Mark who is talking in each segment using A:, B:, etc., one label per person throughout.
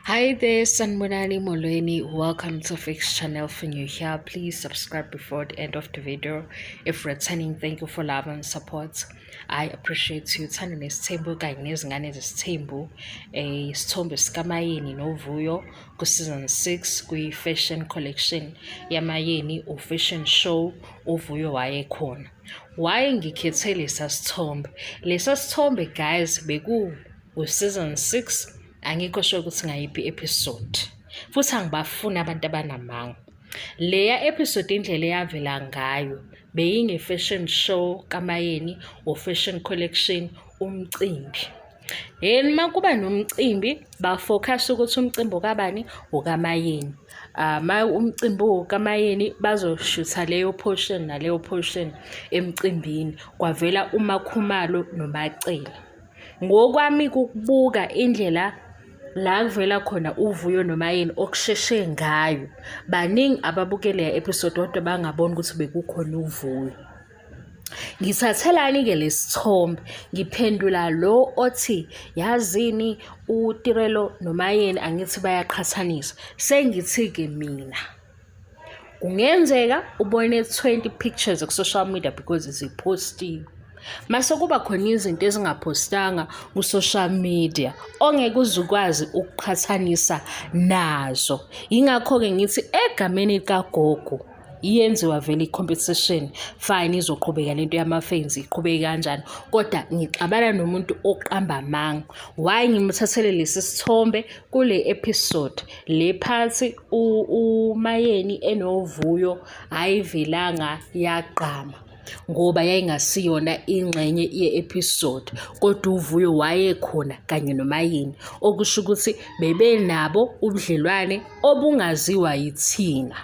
A: Hi there, Sanibonani Molweni. Welcome to Fix Channel. For new here, please subscribe before the end of the video. If returning, thank you for love and support. I appreciate you. Thando nesithembu kanye nezingane zesithembu. Isithombe sikaMayeni noVuyo ku-season 6 kwi-fashion collection yaMayeni u-fashion show uVuyo wayekhona. Why ngikhethe lesa sithombe? Lesa sithombe, guys, beku u-season 6, angikho sure ukuthi ngayiphi episode, futhi angibafuni abantu abanamanga. Leya episode, indlela eyavela ngayo beyinge-fashion show kaMayeni or fashion collection, umcimbi. Yeni uma kuba nomcimbi, ba-focus ukuthi umcimbi okabani, okaMayeni. Ma umcimbi uwukaMayeni, bazoshutha leyo portion naleyo portion emcimbini. Kwavela uMakhumalo noMacele. Ngokwami kukubuka indlela la kuvela khona uVuyo noMayeni okusheshe ngayo, baningi ababuke leya episode kodwa bangaboni ukuthi bekukhona uVuyo. Ngithathelani-ke lesithombe? Ngiphendula lo othi yazini uTirelo noMayeni angithi bayaqhathanisa. Sengithi-ke mina kungenzeka ubone 20 pictures ku-social media because ziphostiwe. Mase kuba khona izinto ezingaphostanga ku-social media ongeke uze ukwazi ukuqhathanisa nazo. Yingakho-ke ngithi egameni likagogo iyenziwa vele i-competition, fine, izoqhubeka lento yama-fans, iqhubeke kanjani, kodwa ngixabana nomuntu oqamba amanga. Why ngimthathele lesi sithombe kule episode le phathi uMayeni enoVuyo ayivelanga yagqama ngoba yayingasiyona ingxenye ye-episode, kodwa uVuyo wayekhona kanye noMayeni, okusho ukuthi bebenabo ubudlelwane obungaziwa yithina.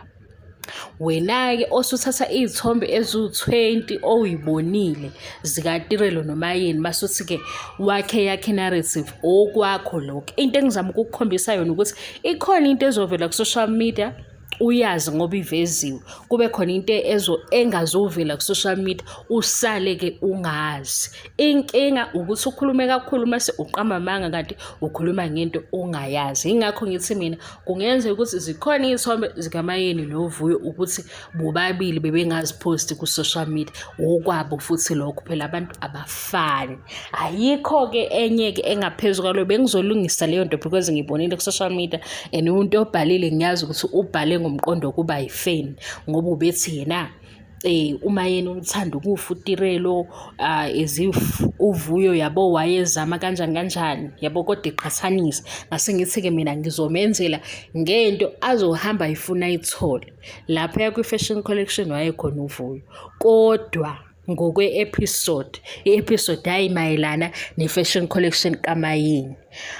A: Wena-ke osuthatha iy'thombe eziwu-20 oyibonile zikaTirelo noMayeni, masuthi-ke wakhe yakhe narrative, okwakho lokho. Into engizama ukukukhombisa yona ukuthi ikhona into ezovela ku-social media uyazi ngoba iveziwe, kube khona into engazovela ku-social media usale-ke ungazi. Inkinga ukuthi ukhulume kakhulu mase uqamba amanga kanti ukhuluma ngento ongayazi. Yingakho ngithi mina kungenzeka ukuthi zikhona iy'thombe zikaMayeni noVuyo ukuthi bobabili bebengaziphosti ku-social media, okwabo futhi lokho, phela abantu abafani. Ayikho-ke enye-ke engaphezu kwalo. Bengizolungisa leyo nto because ngibonile ku-social media and umuntu obhalile ngiyazi ukuthi ubhale ngomqondo wokuba yi-fan, ngoba ubethi yena uMayeni uthanda ukufa uTirelo, as if uVuyo yabo wayezama kanjani kanjani yabo, kodwa eqhathanisa. Ngase ngithi-ke mina ngizomenzela ngento azohamba ayifuna ayithole. Laphaya kwi-fashion collection wayekhona uVuyo, kodwa ngokwe-episode, i-episode yayimayelana ne-fashion collection kaMayeni.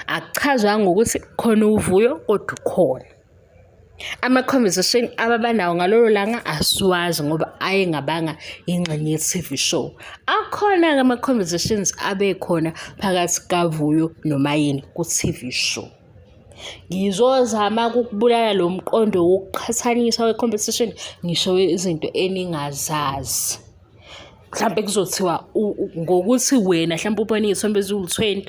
A: Akuchazwanga ukuthi khona uVuyo, kodwa ukhona. Ama-conversation ababanawo ngalolo langa asiwazi ngoba ayengabanga ingxenye ye-TV show. Akhona-ke ama-conversations abekhona phakathi kaVuyo noMayeni ku-TV show. Ngizozama ukukubulala lo mqondo wokuqhathanisa we-competition, ngisho izinto eningazazi. Mhlampe kuzothiwa ngokuthi wena mhlampe ubone iy'thombe eziwu-20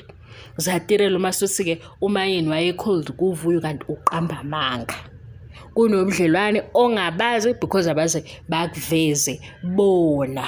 A: zaTirelo, masuthi-ke uMayeni waye-cold kuVuyo kanti uqamba amanga. Kunobudlelwane ongabazi because abaze bakuveze bona.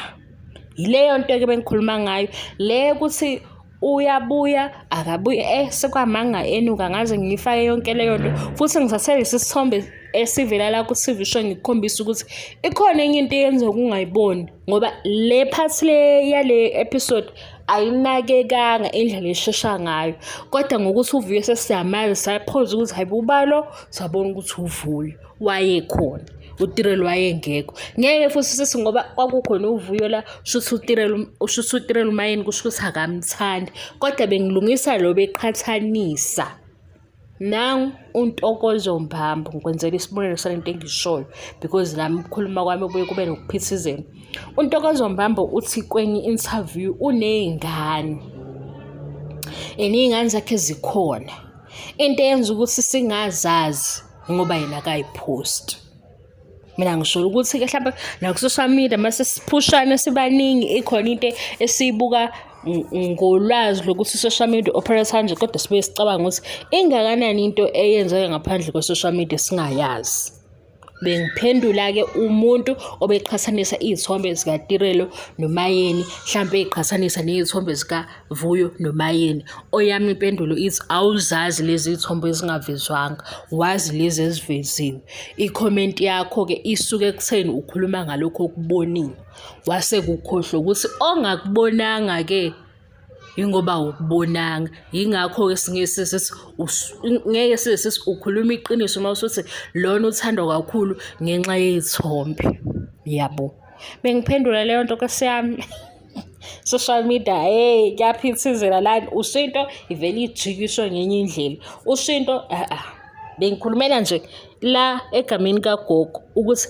A: Yileyo nto-ke bengikhuluma ngayo le ukuthi uyabuya akabuye, sekwamanga enuka ngaze ngiyifake yonke leyo nto. Futhi ngithathe lesi sithombe esivela la ku-TV show ngikukhombisa ukuthi ikhona enye into eyenzeka ungayiboni, ngoba le part le yale episode ayinakekanga indlela eshesha ngayo, kodwa ngokuthi uVuyo sesiyamazi saphoza ukuthi hayibo ubalo, sabona ukuthi uVuyo wayekhona, uTirelo wayengekho. Ngeke futhi sithi ngoba kwakukhona uVuyo la shuthi uTirelo, shuthi uTirelo uMayeni kusho ukuthi akamthandi, kodwa bengilungisa lo beqhathanisa. Nangu uNtokozo Mbambo, ngikwenzela isibonelo salento engishoyo because nami ukukhuluma kwami kubuye kube nokuphithizela. UNtokozo Mbambo uthi kwenye interview uney'ngane and iy'ngane zakhe zikhona. Into eyenza ukuthi singazazi ngoba yena akayiphosti. Mina ngisho ukuthi-ke hlampe naku-social media mase siphushana sibaningi, ikhona into esiyibuka. Ngolwazi lokuthi i-social media operate kanje, kodwa sibuye sicabange ukuthi ingakanani into eyenzeka ngaphandle kwe-social media singayazi. Bengiphendula-ke umuntu obeqhathanisa iy'thombe zikaTirelo noMayeni, hlampe ey'qhathanisa ney'thombe zikaVuyo noMayeni. Oyami impendulo ithi awuzazi lezi y'thombe ezingavezwanga, wazi lezi eziveziwe. Ikhomenti yakho-ke isuke ekutheni ukhuluma ngalokhu okubonile, wase kukhohlwa ukuthi ongakubonanga-ke Yingoba awukubonanga. Yingakho-ke singeke size sithi ngeke size sithi ukhuluma iqiniso uma usuthi lona uthandwa kakhulu ngenxa yey'thombe. Yabo. Bengiphendula leyo nto nkosi yami. Social media, hheyi kuyaphithizela lana. Usho into ivele ijikiswe ngenye indlela. Usho into a-a. Bengikhulumela nje la egameni kagogo ukuthi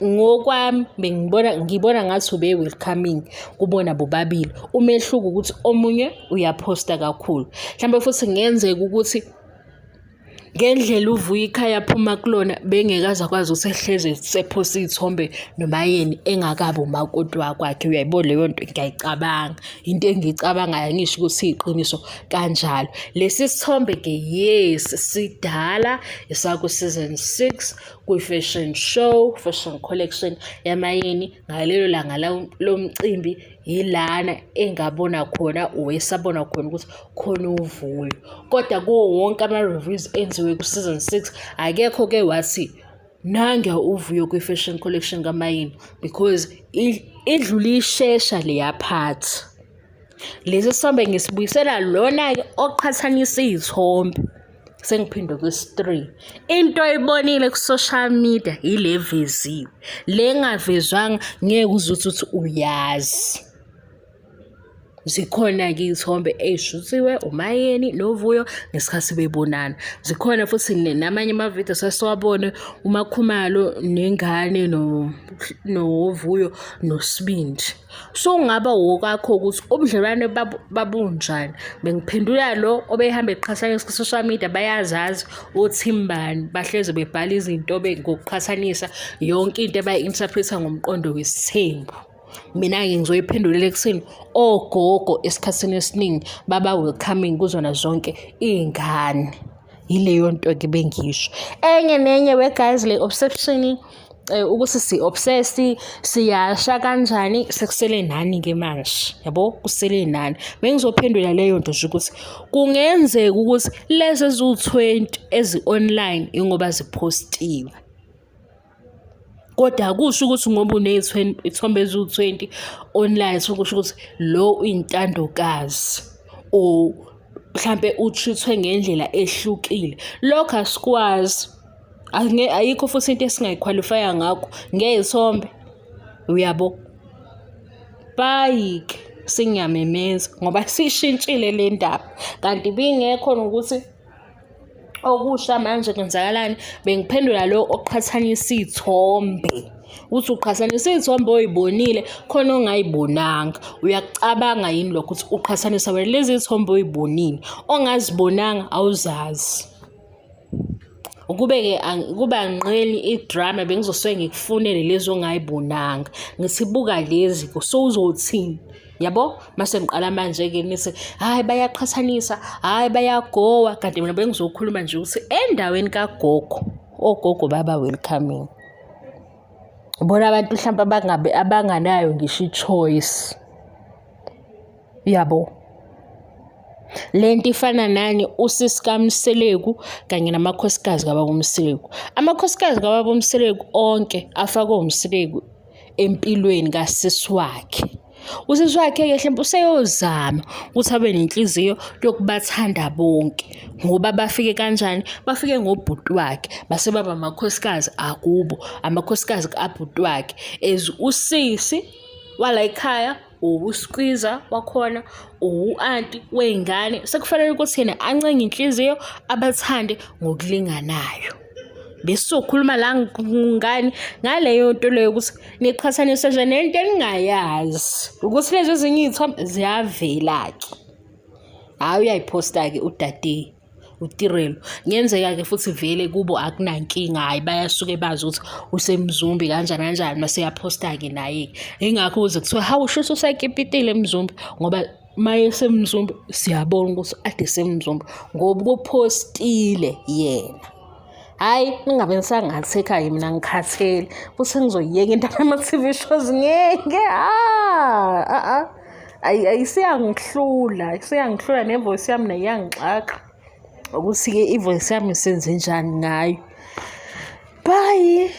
A: Ngokwami bengibona ngibona ngathi ube-welcoming kubona bobabili. Umehluko ukuthi omunye uyaphosta kakhulu. Mhlawumbe futhi kungenzeka ukuthi ngendlela uVuyo ikhaya aphuma kulona bengeke aze akwazi ukuthi ehlezi sephosta iy'thombe noMayeni engakabi umakoti wakwakhe. Uyayibona leyo nto ngiyayicabanga. Into engiyicabangayo angisho ukuthi iyiqiniso kanjalo. Lesi sithombe-ke yes sidala esaku-season 6 kwi-fashion show, fashion collection yaMayeni ngalelo langa lomcimbi yilana engabona khona or esabona khona ukuthi khona uVuyo. Kodwa kuwo wonke ama-reviews enziwe ku-season 6 akekho-ke wathi nange uVuyo kwi-fashion collection kaMayeni because idlule ishesha leya part. Lesi sithombe ngisibuyisela lona-ke oqhathanisa iy'thombe. Sengiphinde kwesi-three. Into oyibonile ku-social media yile eveziwe. Le engavezwanga ngeke uze uthi uthi uyazi. Zikhona-ke iy'thombe ey'shuthiwe uMayeni noVuyo ngesikhathi bebonana. Zikhona futhi namanye amavidiyo sesiwabone uMakhumalo nengane noVuyo noSibindi. Sokungaba wokwakho ukuthi ubudlelwane babo babunjani. Bengiphendula lo obehamba eqhathanisa ku-social media bayazazi o-team bani, bahlezi bebhala izinto ngokuqhathanisa yonke into abayi-interpret-a ngomqondo wesithembu. Mina-ke ngizoyiphendulela ekutheni ogogo esikhathini esiningi baba welcoming kuzona zonke iy'ngane. Yileyo nto-ke bengisho. Enye nenye we guys le obsession ukuthi si-obsessed siyasha kanjani sekusele nani-ke manje yabo kusele nani. Bengizophendula leyo nto nje ukuthi kungenzeka ukuthi lezi eziwu-20 ezi-online ingoba ziphostiwe. Kodwa akusho ukuthi ngoba uney'thombe eziwu-20 online sekusho ukuthi lo uyintandokazi or mhlampe u-treat-we ngendlela ehlukile. Lokho asikwazi, ayikho futhi into esingayikhwalifaya ngakho ngey'thombe, uyabo? Bayi-ke sengiyamemeza ngoba sishintshile le ndaba kanti ibingekho nokuthi okusha manje kwenzakalani bengiphendula lo oqhathanisa iy'thombe ukuthi uqhathanisa iy'thombe oy'bonile khona ongayibonanga uyakucabanga yini lokho ukuthi uqhathanisa wena lezi y'thombe oy'bonile ongazibonanga awuzazi. Ukube-ke kube anginqeni idrama bengizosuke ngikufunele lezi ongayibonanga ngithi buka lezi sowuzothini. Yabo? Mase ngiqala manje-ke nithi hhayi bayaqhathanisa, hhayi bayagowa, kanti mina bengizokhuluma nje ukuthi endaweni kagogo, ogogo baba welcoming. Ubona abantu mhlawumpe abangabe abanganayo ngisho i-choice. Yabo? Le nto ifana nani usisi kaMseleku kanye namakhosikazi kababa uMseleku. Amakhosikazi kababa uMseleku onke afakwe uMseleku empilweni kasisi wakhe. Usisi wakhe-ke hlampe useyozama ukuthi abe nenhliziyo yokubathanda bonke ngoba bafike kanjani? Bafike ngobhuti wakhe base baba amakhosikazi akubo, amakhosikazi kabhuti wakhe. As usisi wala ekhaya uwuskwiza wakhona, uwu-anti wey'ngane sekufanele ukuthi yena ancenge inhliziyo abathande ngokulinganayo. Besizokhuluma la ngani ngaleyo nto leyo ukuthi niqhathanise nje nento eningayazi ukuthi lezi ezinye iy'thombe ziyavela-ke. Hhayi uyayiphosta-ke udade. uTirelo. Kungenzeka-ke futhi vele kubo akunankinga, hhayi bayasuke bazi ukuthi useMzumbi kanjani kanjani mase uyaphosta-ke naye-ke. Yingakho kuze kuthiwe hawu shuthi usekipitile eMzumbi ngoba uma eseMzumbi siyabona ukuthi ade semzumbi ngoba ukuphostile yena. Hhayi ningabe nisangathekha-ke mina ngikhathele futhi ngizoyiyeka indaba yama-T_V shows ngeke ah ah ah. Ayi ayiseyangihlula, iseyangihlula ne-voice yami nayo iyangixaka ukuthi-ke i-voice yami senze njani ngayo. Bye.